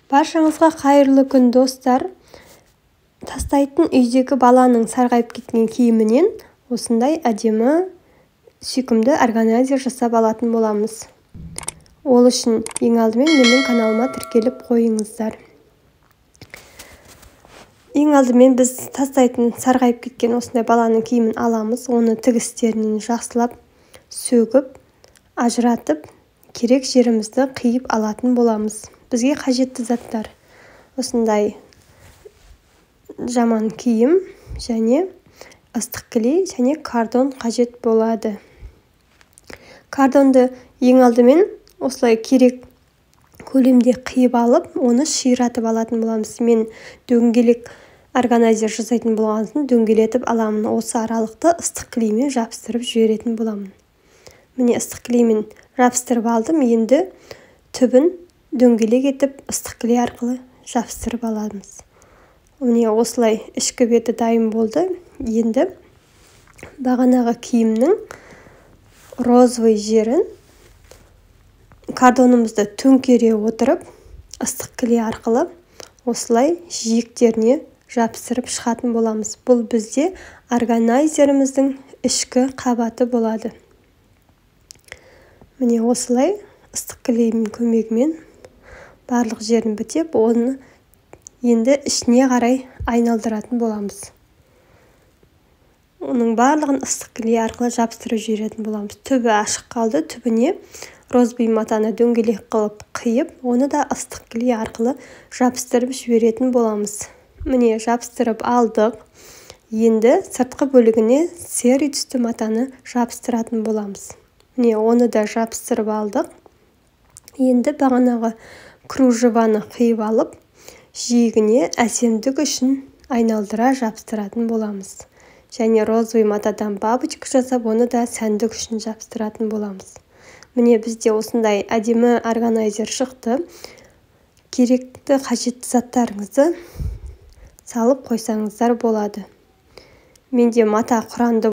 Баршаңызға қайырлы күн, достар. Тастайтын үйдегі баланың сарғайып кеткен киімінен осындай әдемі, сүйкімді органайзер жасап алатын боламыз. Ол үшін ең алдымен менің каналыма тіркеліп қойыңыздар. Ең алдымен біз тастайтын сарғайып кеткен осындай баланың киімін аламыз. Оны тігістерінен жақсылап сөгіп, ажыратып, керек жерімізді қиып алатын боламыз. Бізге қажетті заттар: осындай жаман киім және ыстық клей және картон қажет болады. Картонды ең алдымен осылай керек көлемде қиып алып, оны ширатып алатын боламыз. Мен дөңгелек органайзер жасайтын болған соң дөңгелетіп аламын. Осы аралықты ыстық клеймен жабыстырып жіберетін боламын. Міне, ыстық клеймен жабыстырып алдым. Енді түбін дөңгелек етіп ыстық клей арқылы жабыстырып аламыз. Міне, осылай ішкі беті дайын болды. Енді бағанағы киімнің розовый жерін картонымызды төңкере отырып, ыстық клей арқылы осылай жиектеріне жабыстырып шығатын боламыз. Бұл бізде органайзеріміздің ішкі қабаты болады. Міне, осылай ыстық клейдің көмегімен барлық жерін бітеп, оны енді ішіне қарай айналдыратын боламыз. Оның барлығын ыстық клей арқылы жабыстырып жіберетін боламыз. Түбі ашық қалды, түбіне розовый матаны дөңгелек қылып қиып, оны да ыстық клей арқылы жабыстырып жіберетін боламыз. Міне, жабыстырып алдық. Енді сыртқы бөлігіне серый түсті матаны жабыстыратын боламыз. Міне, оны да жабыстырып алдық. Енді бағанағы кружеваны қиып алып, жиегіне әсемдік үшін айналдыра жабыстыратын боламыз. Және розовый матадан бабочка жасап, оны да сәндік үшін жабыстыратын боламыз. Міне, бізде осындай әдемі органайзер шықты. Керекті, қажетті заттарыңызды салып қойсаңыздар болады. Менде мата құранды.